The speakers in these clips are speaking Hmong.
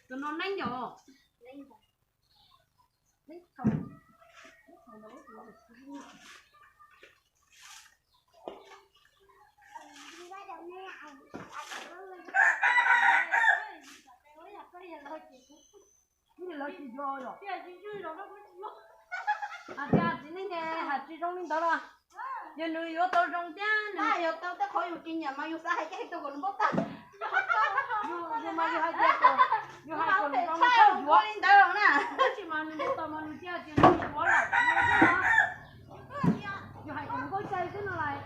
Tus no neeb yom? Hais tias txiv neej ces hais tsis zoo li ntawd los yog nws yuav tau zoo thiab nws yuav tau tej qhov yus tsis nyiam mas yus xav hais ces hais rau kom nws paub tag. Yus mas yus hais tias yus hais kom nws zoo nws txawj yuav li ntawd na. Tab sis mas nws yuav tau mas nws thiaj tias nws yuav lawm. Yus hais kom nws paub cai xwb no lais.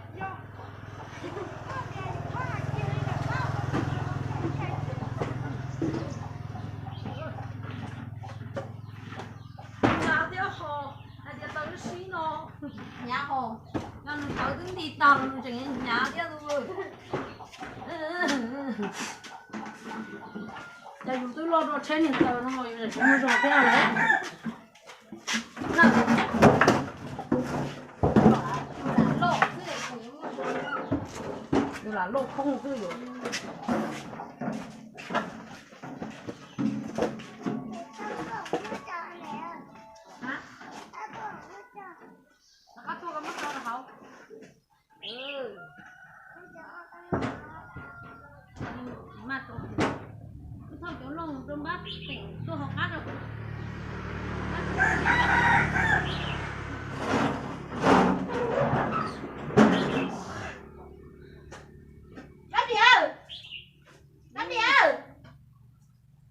Hnyav thiab ho, hais tias tau lub sib no, hnyav ho, yog nws tawv twb nti tag los nws tseem hnyav thiab tus. Cas yus twb loj dua tsheb niag taws no los yus tseem tsis muaj zog thiab lawm. Yus lam loj koob xwb yus. Rov qab tuaj koj muab tso rau hauv. Maj tau, wb thauj cov loj rau npab teem tuaj hauv qab rau. Rab riam, rab riam,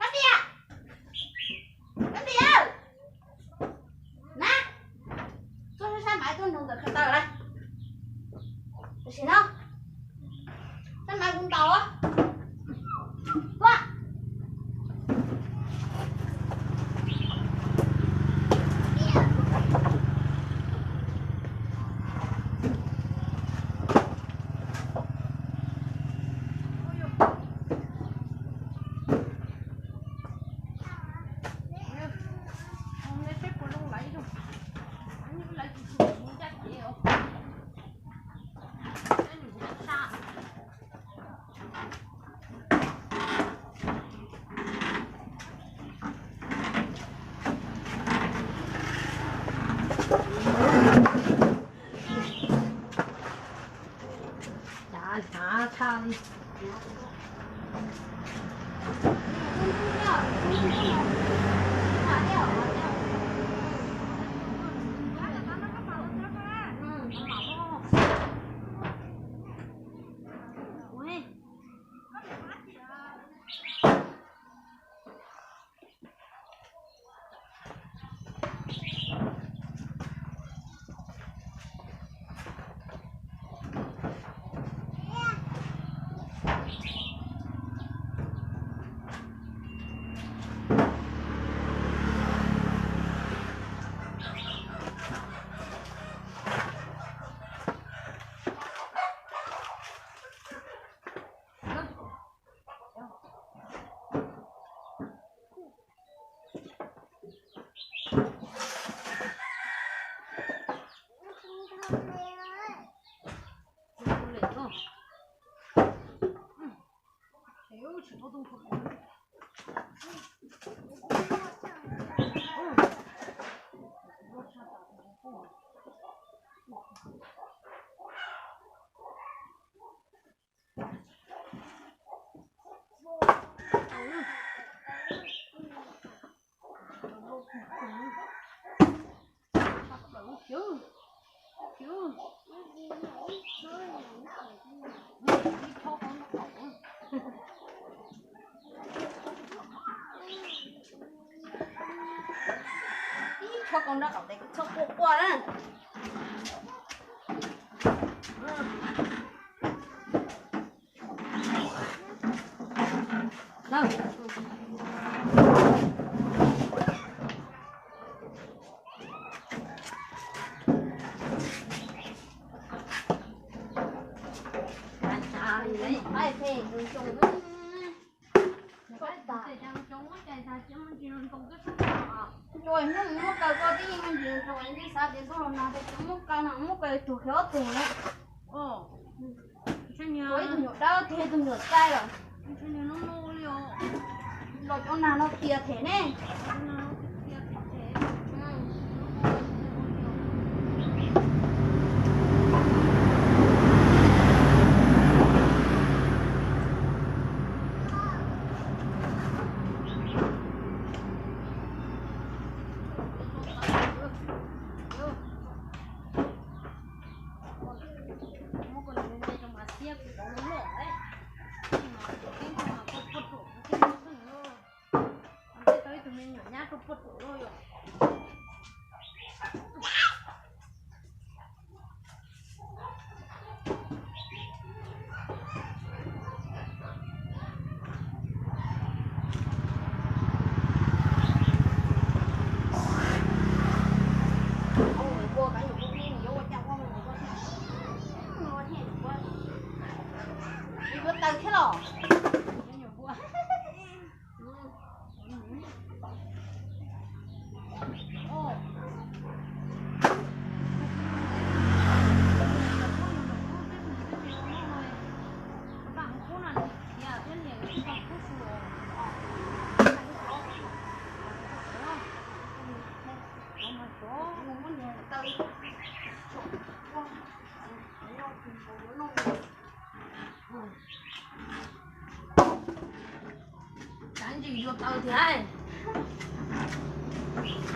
rab riam, rab riam. Na, tuaj saib saib mas tuaj nrog ntawm khaws taws lawm. Tam sim no saib mas kuv ntaus. Tuaj. Hnyav tshaj li. Ib tshob koo nrab qaum tes kuv txhob quaj quaj na. Ua hnub muab kaw koj tib yeej me ntsis ntsoov, ib xav tias ntuj los nag ces tseem muab kaw no, muab kaw tug qhiav ob tug na. Ua ib tug nyuam dawb thiab ib tug nyuam txaij lawm. Los cov nag no tias them ne. Muab koj niag me me rau mas thiab kuv cov loj loj, tib tug mas koj puag ruam, tib tug me nyuam nyab koj puag ruam loj yom. Yuav taws thiab los? Tsav ntsis yuav taws thiab.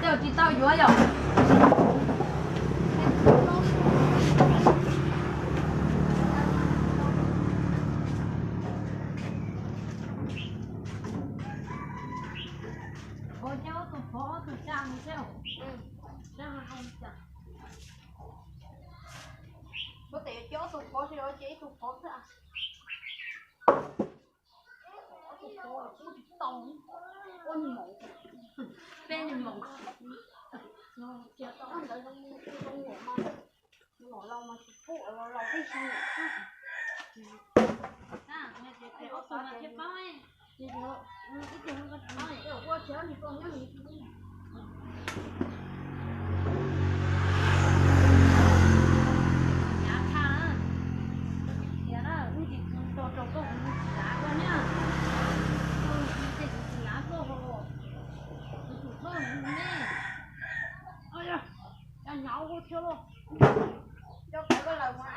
Tej tsis tau yuav yom. Ua cov tus phov tus tsa mus xwb. Ua tes cov tus phov xwb ces ib tug phov xwb. Peb nyuag maum. Ntawd zoo, zoo nyuam mas, nyuam laus mas tsis pub, laus laus tib si nyuam xwb. Ua tsis nyob nws tau nyob nws. Yav tshaj na, tias na wb tsis tos rau koj, kuv tsis lav koj na. Koj tsis lav koj, kuv tus koj ne. Cov nyav ua thiab los. Cov koj lawv ua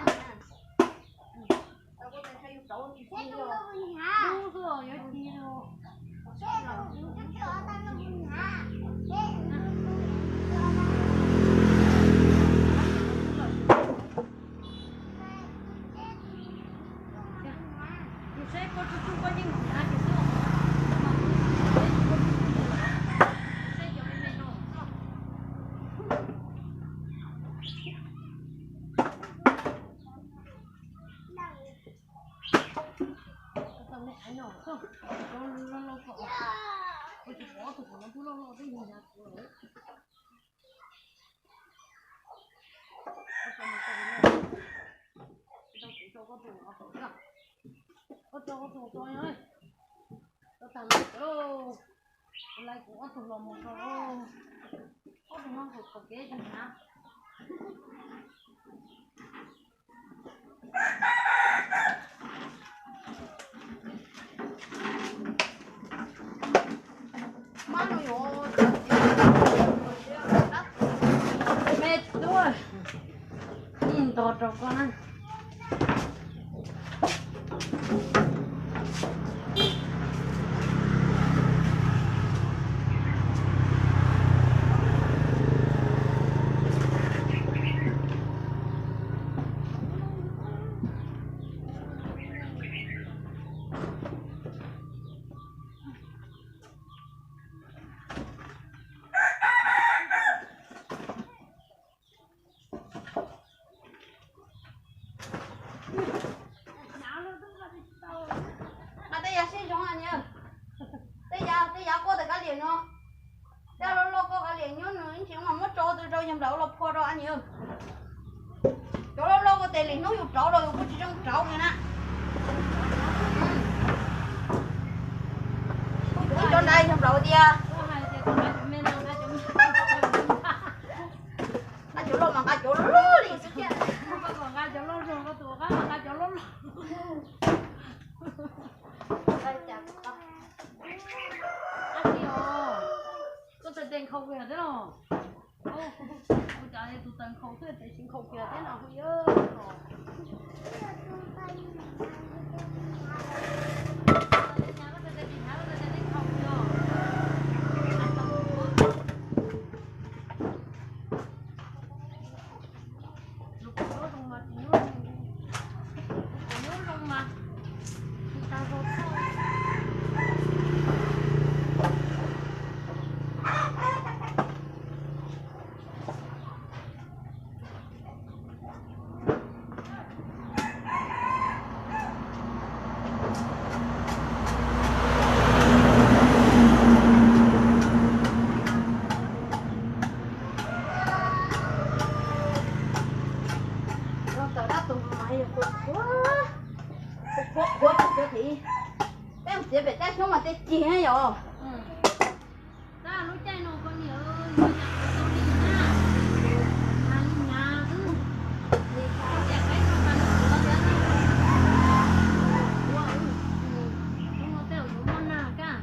Koj tso koj tus los tau, koj tag los, kuv lais kuv ob tug los mus rau, ob tug no hauv qhov kev tag na. Me tub, ib ntog rau koj na. Tej yav sib zoo, tej yav, tej yav quaj tas kav liam no. Tej loj loj quaj kav liam nyob nws ib ntsis mas muab tso tus rau yawg nplawm ua los phua rau a nyi. Cov loj loj quaj tes lwm hnub yus rauv los yus kuj tsis zoo rauv li na. Nqa yog nplaum tias nqa cov loj mas nqa cov loj li. Koj txawm tes nkhaus kiag thiab los? Ua cas tus txawm nkhaus xwb tes tsis nkhaus kiag thiab no. Tawm dab tus mas yog qhuav qhuav qhuav qhuav, peb mus txiav pem tab xyoob mas tej cig na yom. Tab lub caij no koj niam, yuav yam qhuav tau li na, mas li hnyav xwb. Tias qaib no mas nws qhuav thiab, qhuav, hnub no tej zaum yuav muaj nag kaj,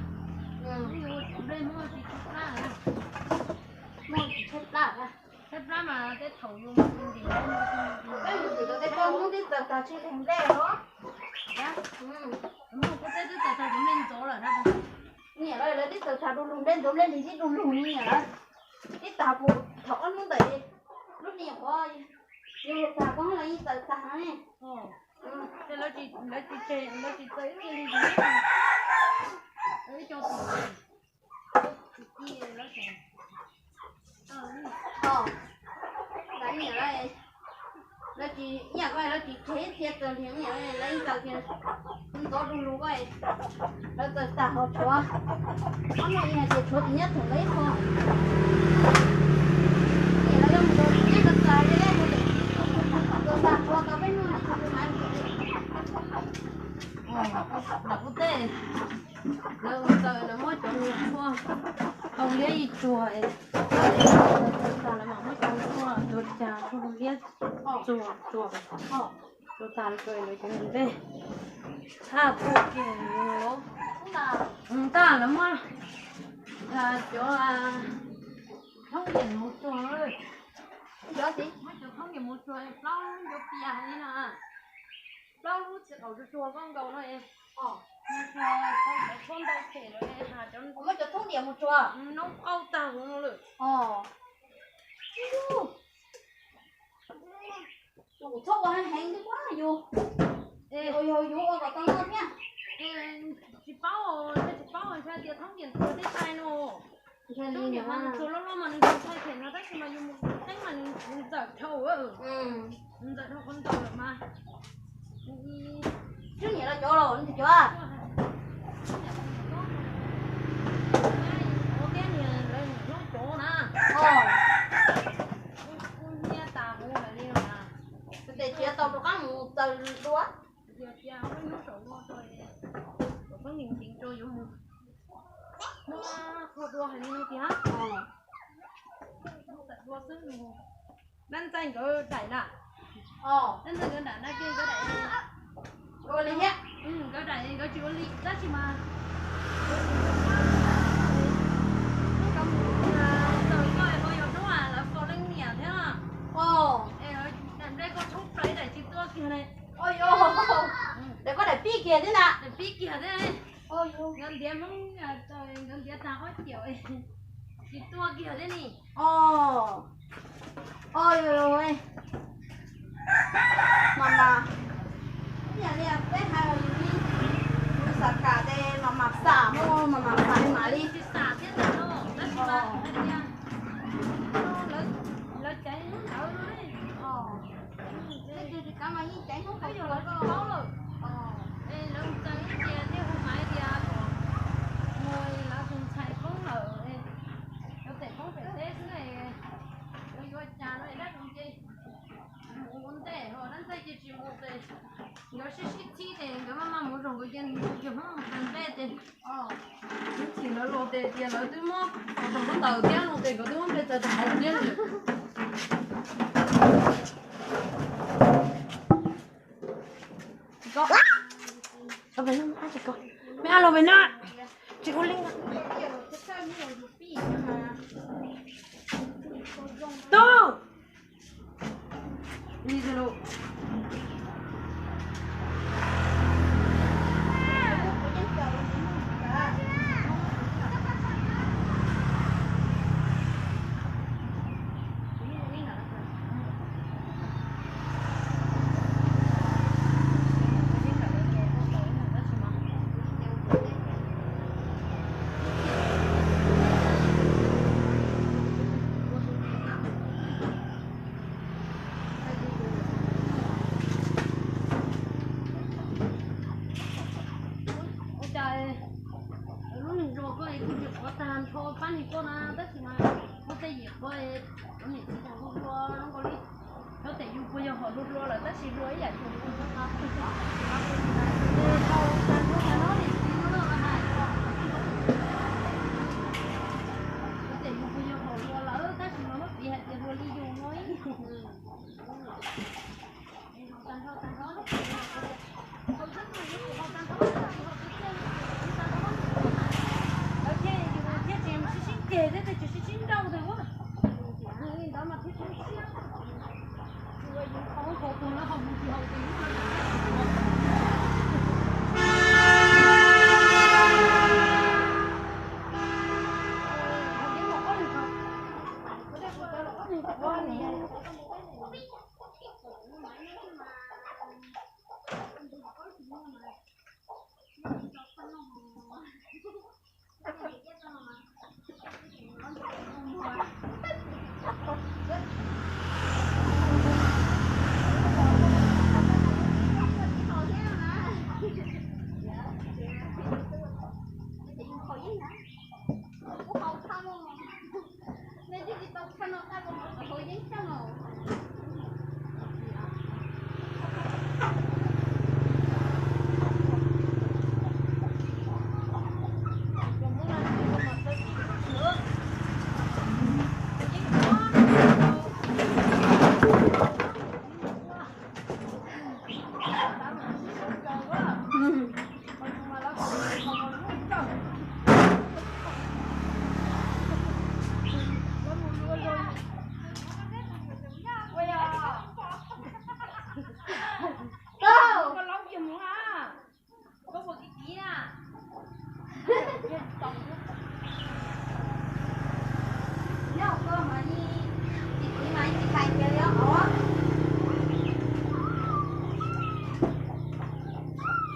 hnub yuav ua tsis nplej, muaj tsis tshaib plab, muaj tsis tshaib plab, tshaib plab mas tej thaum yus mus ntim, peb mus ntim rau tej poj hnub twb txawm tag tseg daim nplej os. Muaj kuv tej twb txawm tag cov nplej ntxov lawm na. Niam lawv, lawv twb txawm tag du lug nplej ntxov, nplej lig tib du lug li niam lawv. Twb tag puag thaum ob hnub ntawd, lub niag qhuav yus tag koj los yeej txawm tag ne. Lawv tsis, lawv tsis tseg, lawv tsis txawj ib txhia li ntxiv. Lawv ib co tus tsis ci lawv tseem, lawv niam lawv, lawv tsis, ib yam ko lawv tsis tseg ib txhia txawm niam, niam lawv yeej txawm tias ntxov du lug ko, lawv txawm tag ho tshuav. Ob hnub ib hais tias tshuav tsis nyob tseem lawv ib qho. Niam lawv yeej mus rau tsis nyob txawm txawm li, txawm tag tshuav tau peb hnub li tsis tus hais. Lam kuv tej, lawv mus txawm lawv muab cov nws tshuaj hau liab ib tsuag, txawm tag lawv mam muab cov nws tshuaj tuav cas tshuaj hau liab tsuag tsuag, tsuag tag lawv cov nws ntej, thaj puag kiag los. Tag lawv muab cov thoob yem mus tsuag, muab cov thoob yem mus tsuag plaub lub ncuav pias li no. Plaub lub txiv qaum tsuag tsuag koj nkaus no es, tsuag tau cov tshuab ntau phem lawm has cov, muab cov thoob diam mus tsuag, noob qaug tag huv no lawm. Kuv txhob ua heev heev twb kuv yus, yog yus ua kom tau noj thiab. Tsis paub, tsis paub ntshe tias thoob diam tsuag tej sai no. Thoob diam mas nws tsuag loj loj mas nws tsis ntshai phem no tab sis mas yus mus teeb mas nws ntxawm dhau, nws ntxawm dhau qhov ntawd lawm mas. Tub niam los cov los nws cov, ua thiab niam lawv niam hlob cov na. Kuv nyiaj tas huv hais li no na. Tes tsis tau rov qab mus txaws dua. Yog tias muab nyob saum no rau, kom pheej nkees nkees rau yuav mus muab qhua dua hais li no tiag. Txawm dua xwb nws, dab ntxaij nkawd daim na. Dab ntxaij nkawd daim na, nkawd daim, nkawd daim nkawd tsis ua li tab sis mas txawm koj ho yog hnub lawv faus leej niam thiab, es daim nplej koj tshoob plaws daim tsis tuaj kiag ne. Daim koj daim pib kiag thiab na. Daim pib kiag thiab. Nkawd ntiav Hmoob, nkawd ntiav tag ob ciam tsis tuaj kiag thiab ni. Mas mas, ib yam li peb hais yus li, yus xav kam ces mas mas xam, mas mas xam mam li. Tsis xam thiab ntag no, tab sis mas hais tias lawv caiv hnub ntawd no ne. Tsis kav mas yeej caiv hnub qhov yog lawv tsis paub lawm. Es lawv txawm ib tias thiaj hu hais tias kom mus, lawv tus ntxhais poob lawm, yuav tem poob pem teb xwb na, lawv yuav cas no dab tsi ces mus ua ntej ho dab ntxaij ces tsis mus ces Nkawd sib sib txhib ces nkawd maj maj mus zaum nkawd cia nkawd mus txog npej ces, ib chim lawv los ces tias lawv twb muab tau ntawm thiab no ces nkawd twb muab npe txawv tag hauv thiab. Me ab los pem no, tsis ua li. Tub. Ua cas lub neej zoo koj es kuj tsis qhuav tag nrho pab neeg koj na, tab sis mas muaj tej yam qhuav cov niam txiv tag nrho hluas zoo nkaus li. Xyov tias yus puas yog hom hluas hluas lawm tab sis hluas ib yam tsuas yus ua tau tag nrho niam txiv no na hais. Xyov tias yus puas yog hom hluas lawm tab sis mas muab piv hais tias hluas li yus no ib. Thiaj tsis sib sib ceg thiab tsis sib sib nrauj ntag. Li ntawd mas thiaj tsis siab. Ua yus qhov qhov tuag lawv ho mus tsis haus ces lub no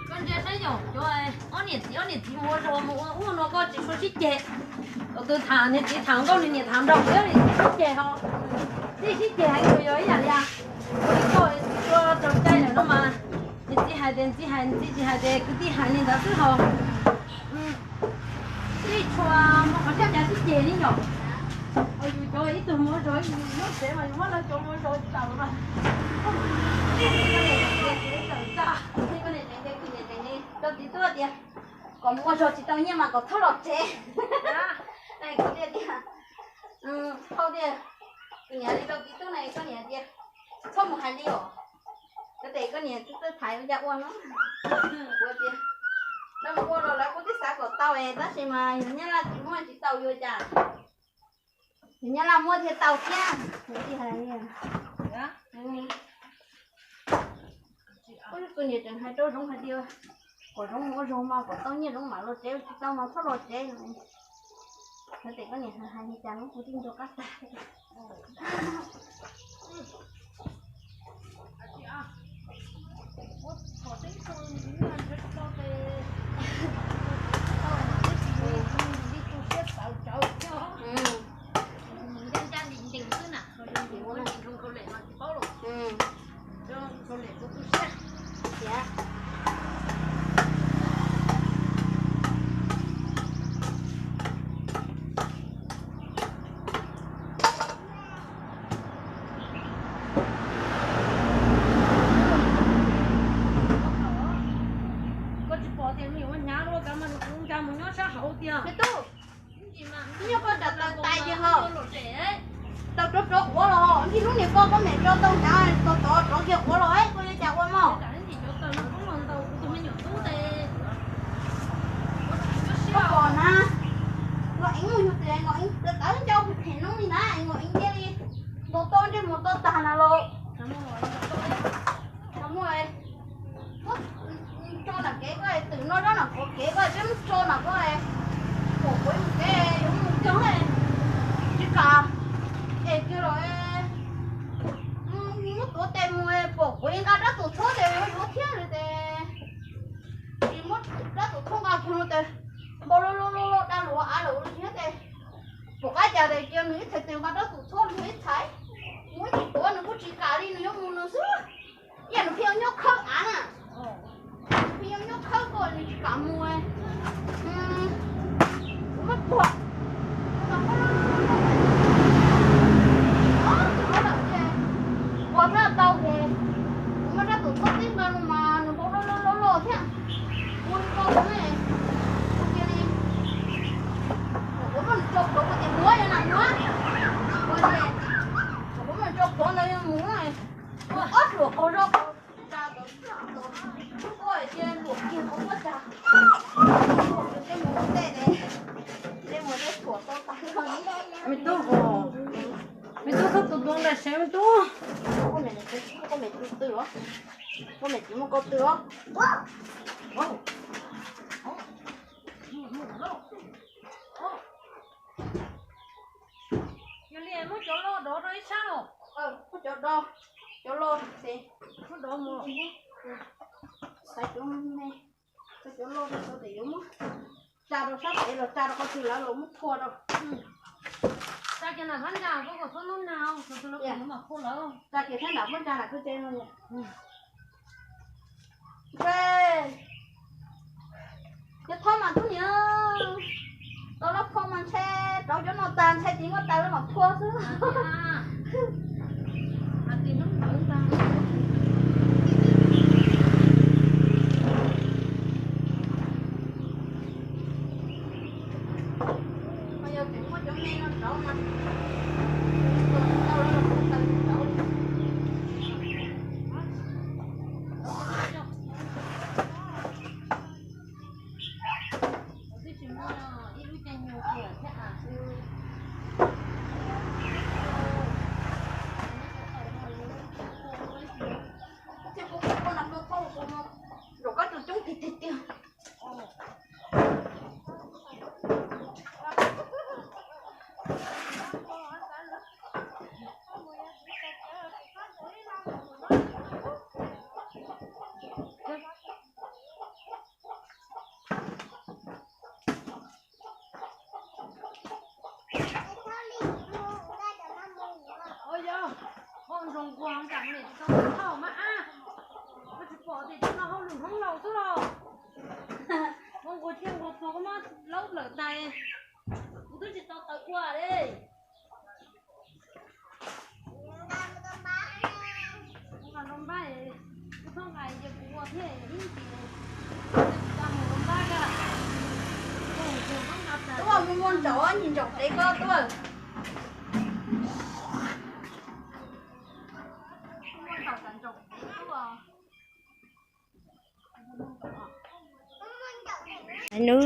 Koj ntsia saib yom, cov ob niam txiv, ob niam txiv mus ua zog mus ua ub no koj tsis tshua sib ceg. Tus tham niag txiv tham nkauj, niag niam tham nraug, niam txiv sib ceg ho. Txij sib ceg heev, yog ib yam li ua li koj ua tsaug cai lawm no mas, niam txiv hais tias niam txiv hais, niam txiv tsis hais ces kwv tij hais li ntawd xwb ho. Txij tshua muaj qhov tseeb cas sib ceg li yom. Yus cov ib tug mus ua zog, yus nyob tsev mas yus muab lawv cov mus ua zog tsis tau mas. Koj niam tsev, koj niam tsev, koj niam tsev, koj niam tsev, koj txiv tuaj tias kom mus ua zog tsis tau nyiaj mas kom txhob los tsev. Kuv tias, tias, hau tias, kuv niam li koj txiv tuaj na, koj niam tias txhob mus hais li os. Koj tias koj niam twb thaiv ua cas ua no. Kuv tias, no mus ua los lawv kuj twb xav kom tau es tab sis mas yog Nyab Laj tsis muaj tsis tau yuav cas. Yog Nyab Laj muaj thiaj tau thiab. Kuv niam tseem hais rau Zoov hais tias kom Zoov mus ua zog mas kom tau nyiaj Zoov mam los tsev, tsis tau mas txhob los tsev. Yog tias koj niam hais li cas kuv twb nco qab tag. Rov rov quav los, ib lub niag ko koj niam tso tau hnyav, tau tod rov kiag quav los, koj yuav cas ua mog? Koj pom na, Nkauj Eev mus yug txiv, Nkauj Eev tawv ncauj phem phem noob li na, Nkauj Eev cia li ntaus tau ntsej muag tau tag na los. Tso nram kev koj, twm no rab nram qhov kev koj, peb mus tso nram koj, pom kuv mus kev yuav mus cog tsis kam es kiag los. Muab tuav tes mus pom kuv nqa rab tus txhob tes yuav yuav thiab li tes, tsis muab rab tus txhob nqa kiag no tes npau loj loj loj da luav av lawm thiab tes, pom qab cas tes cia nws ib txhais tes nqa rab tus txhob nws ib txhais, muab ib tug tuav nws kuj tsis kam li, nws yuav mus nws xwb. Ib yam nws pheej yuav nyob khawb av na, pheej yuav nyob khawb koj nws tsis kam mus. Kuv muab puag, puag thiab tau ces kuv muab rab tus txhob tib nqa no mas nws npau loj loj loj loj thiab. Ua li ko xwb, cia li, kuv muab nws tso plhuav kuv tias muab yuav na muab, ua li, kuv muab nws tso plhuav ntawd yuav mus, ob ruam qaug zog qaug tsa tod, ua cia luam kiag qhov muab tsa, luam kiag tej mus ua ntej ne, tej mus tej thuam tau tas. Me tub, me tub, koj tus tuav nram sev me tub. Koj me tub twg os? Koj me tub muaj koj twg os? Yog li muab cov loj dov rau ib sab los. Muab cov dov, cov loj ces muab dov mus. Xaiv cov me, xaiv cov loj rau sawv daws yuav muab tsa rau sab pem los tsa rau qhov twg lawv los muab phua rau. Tsa kiag nram phab ntsa koj kom txhob hnub nag, tus tus lawv kom hnub mas phua lawv. Tsa kiag sab nram phab ntsa nram koj tse no. Ntshe yog thob mas tub niam, tau lab phom mas ntshe rauv cov no tag ntshe tsis muaj tas lawv mam phua xwb. Yog tseem muaj cov me no rauv mas tau lawv los phua tas rauv li. Twb tsis muaj ib lub caij nyoog tiag thiab. Zaum koj tus coob tiag tiag tiag. Ua yog, ua nroos nkuas nram me tsis tau thauj mas ab, koj tsis pom tias cov no hauj lwm hoob laus xwb los. Ua nkuas thiaj nkuas txog koj muab laub lawm tais, kuv twb tsis tau taws ua li. Tub, muaj muaj ntsaum nyias ntsaum pem koj tub. Nub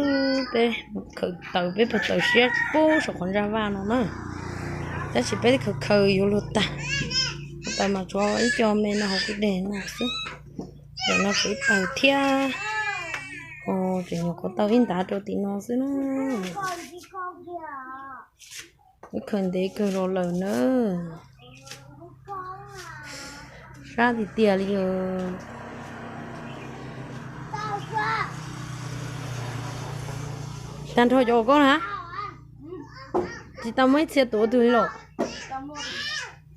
peb khaws taws, peb pawg taws siab pub saum qhov ntsa vaj no na. Tab sis peb khaws khaws yuav luag tag. Taws mas tsuas ib co me no hauv kuv deg no xwb. Ntawm no tshuav ib pawg thiab. Tseem nyuam qhuav tau ib ntav rau tim no xwb na. Wb khaws ntev kawg los lawm na. Sab tiag tiag li os. Tag nrho cov uas koj na, tsis tau muaj ib txhia tuav twg li los?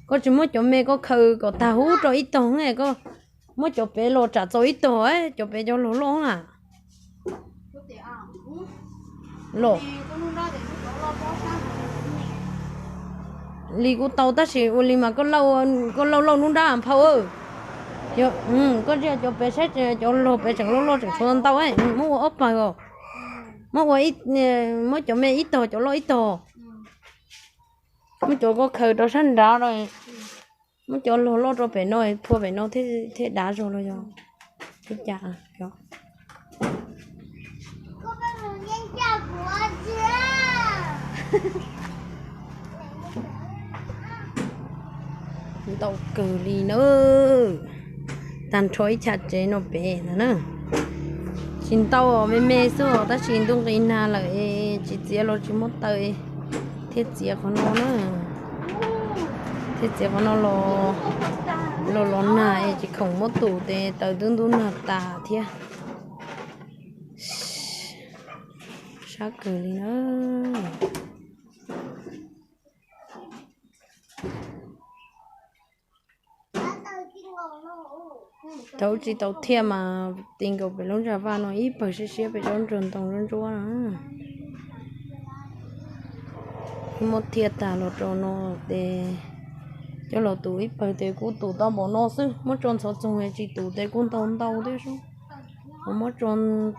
Koj tsis muab cov me koj khaws kom tag hub rau ib tog, koj muab cov pem los tsam txaus ib tog, cov pem cov log loj na. Los li kuj tau tab sis ua li mas koj lauj lauj lub nrab phau. Koj ntsia cov pem saib, cov log pem tseem loj loj tseem tshuav ntau, muab ua ob pawg os. Muab ua, muab cov me ib tog cov loj ib tog. Muab cov ko khaws rau sab nraud no, muab cov log loj rau pem no, phua pem no thiaj dav zog los yog li cas. Ntau kawg li na. Tag nrho ib chav tsev no pem ntawd na. Tsis ntau, me me xwb os, tab sis ntuj nqis nag lawm es tsis txiav los tsis muaj taw, thiaj txiav qhov no na. Thiaj txiav qhov no los, los los nag es tsis khoom muab tus tes taws twb ntub nag tas thiab. Sab kawg li na. Thaum ub tsis tau thiaj mas ti nkaus pem lub ntsa vaj no ib pawg siab siab pem zaub ntsuag ntoo ntsuab ntsuab no. Muab thiaj tag los rau no ces coj los tus ib pawg tes kuj tus tau npaum no xwb, muab tso ntxhov txoog tsis tus tes kuj ntau ntau thiab sub. Ho muab tso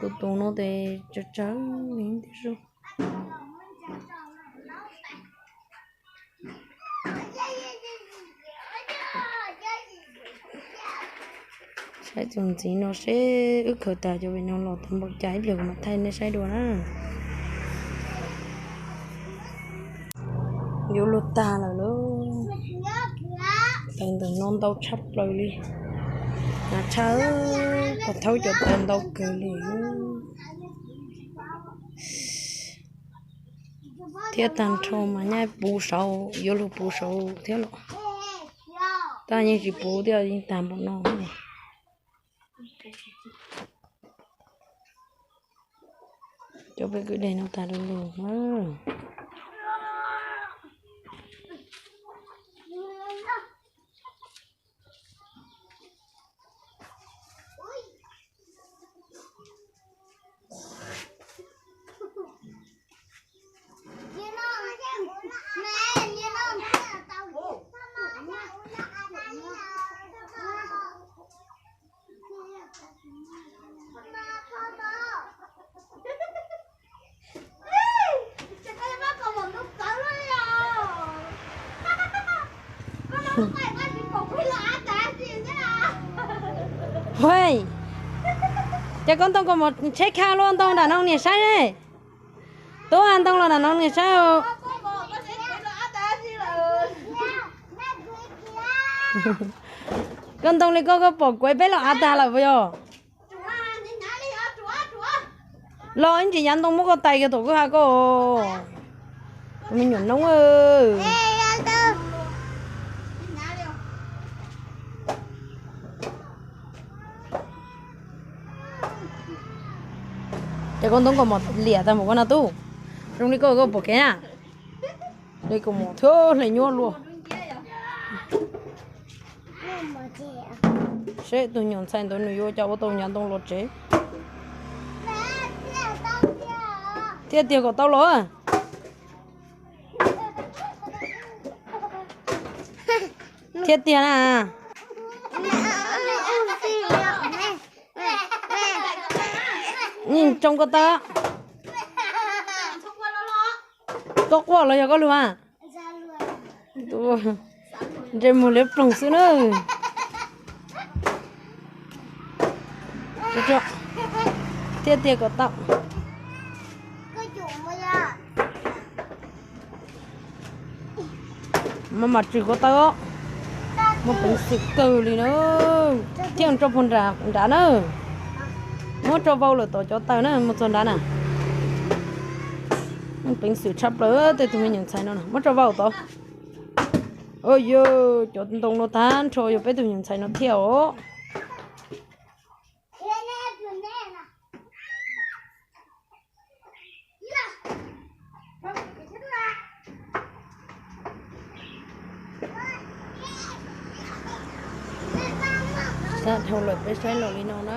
tus tus no tes tsawg tsawg li thiab sub. Saib tus ntxiv no seb wb khaws tas cov pem no los tau npaum cas ib pliag kuv mam thaij nej saib dua na. Yuav luag tag lawm lauj. Taws ntawm no ntau tshaj plaws li. Hnav tshaj, pog thaub cov taws ntau kawg li. Thiab tag nrho mas nyaj puv saud, yuav luag puv saud thiab los. Tab yeej tsis puv thiab, yeej tag npaum no. Cov peb kwj deg no tag lug lug na. Ces koj ntoo koj mus tsheb kha luaj ntoo nram no niam saib. Tub, ntoo los nram no niam saib. Koj ntoo li koj, koj pom kuv peb los av tag lawm puas yog? Los ib ntsis yav ntoo muab koj tais kiag tom kwj ha koj. Me nyuam noob. Ces koj ntoo koj mos liam tag mus koj na tub. Zoo li koj, koj pom kev na. Li koj mos thiab hle nyuaj luaj. Seb tus me nyuam ntxhais ntawd nws yuav ua cas ua tau yav ntoo los tsev. Thiaj tiag kom tau los. Thiaj tiag na. Tsoo koj taw. Koj quaj los yog koj lug a? Ntsej muag liab ploog xwb na. Thiaj tiag kom tau. Maj mam tswm koj taw os. Muaj peev xwm kawg li na. Thiaj tso puag nrad na. Muab tso vau lawm tom cov taws na, mus txog nrad na. Muaj peev xwm tshaj plaws tej tug me nyuam ntxhais no, muab tso vau tod. Yog cov ntoo no tag nrho yog peb tug me nyuam ntxhais no thiaj os. Tag dhau lawm peb saib los li no na.